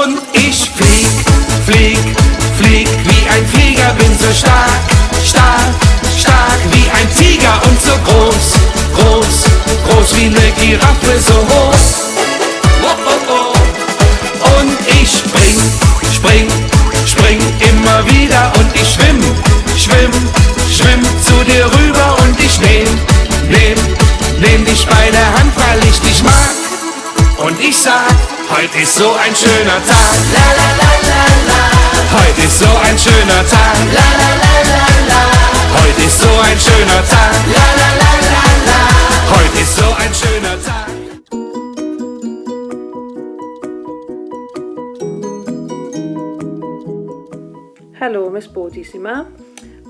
Und ich flieg, flieg, flieg wie ein Flieger, bin so stark, stark, stark wie ein Tiger und so groß, groß, groß wie ne Giraffe, so hoch. Oh, oh, oh. Und ich spring, spring, spring immer wieder und ich schwimm, schwimm, schwimm zu dir rüber und ich nehm, nehm, nehm dich bei der Hand, weil ich dich mag. Und ich sag, heute ist so ein schöner Tag. La la la la la. Heute ist so ein schöner Tag. La la la la la. Heute ist so ein schöner Tag. La la la la la. Heute ist so ein schöner Tag. Helo, Miss Bodie sy'n ma,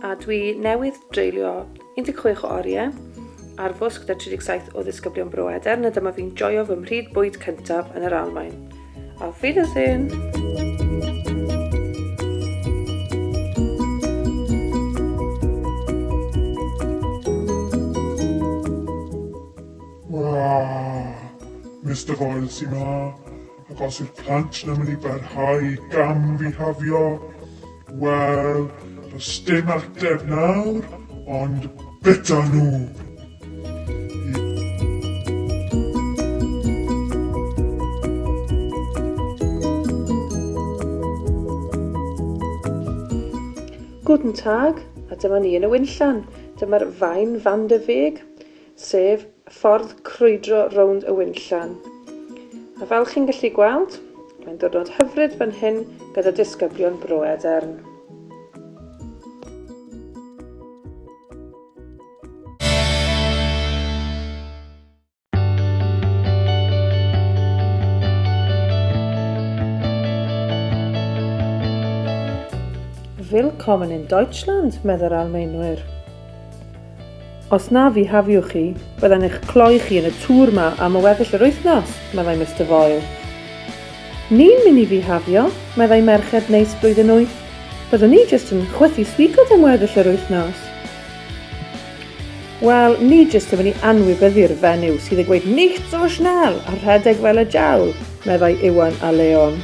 a dwi newydd dreulio 16 o oriau ar fws gyda 37 o ddisgyblion Bro Edern a dyma fi'n joio fy mhryd bwyd cyntaf yn yr Almaen. Auf Wiedersehen! Waa, Mister Foyle sy 'ma, ac os yw'r plant 'na mynd i barhau i gamfihafio, wel, does dim ateb nawr, ond byta nhw! Guten Tag, a dyma ni yn y winllan. Dyma'r Faen van der Weg, sef ffordd crwydro rownd y winllan. A fel chi'n gallu gweld, mae'n diwrnod hyfryd fan hyn gyda disgyblion Bro Edern. Willkommen in Deutschland, meddai'r Almaenwyr. Os na fihafiwch chi, byddai'n eich cloi chi yn y tŵr 'ma am y weddill yr wythnos, meddai Mister Foyle. Ni'n mynd i fihafio, meddai merched neis blwyddyn wyth. Byddwn ni jyst yn chwythu swigod am weddill yr wythnos. Wel, ni jyst yn mynd i anwybyddu'r fenyw sydd yn gweud nicht so schnell a rhedeg fel y diawl, meddai Iwan a Leon.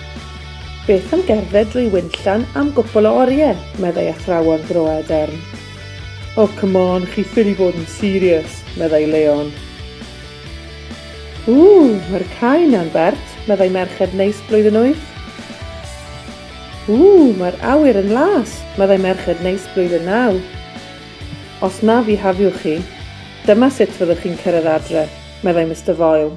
Beth am gerdded drwy winllan am gwpl o oriau, meddai athrawon Bro Edern. Oh, come on, chi ffili bod yn serious, meddai Leon. Ww, mae'r cae 'na'n bert, meddai merched neis blwyddyn wyth. Ww, mae'r awyr yn las, meddai merched neis blwyddyn naw. Os na fihafiwch chi, dyma sut fyddwch chi'n cyrraedd adre, meddai Mister Foyle.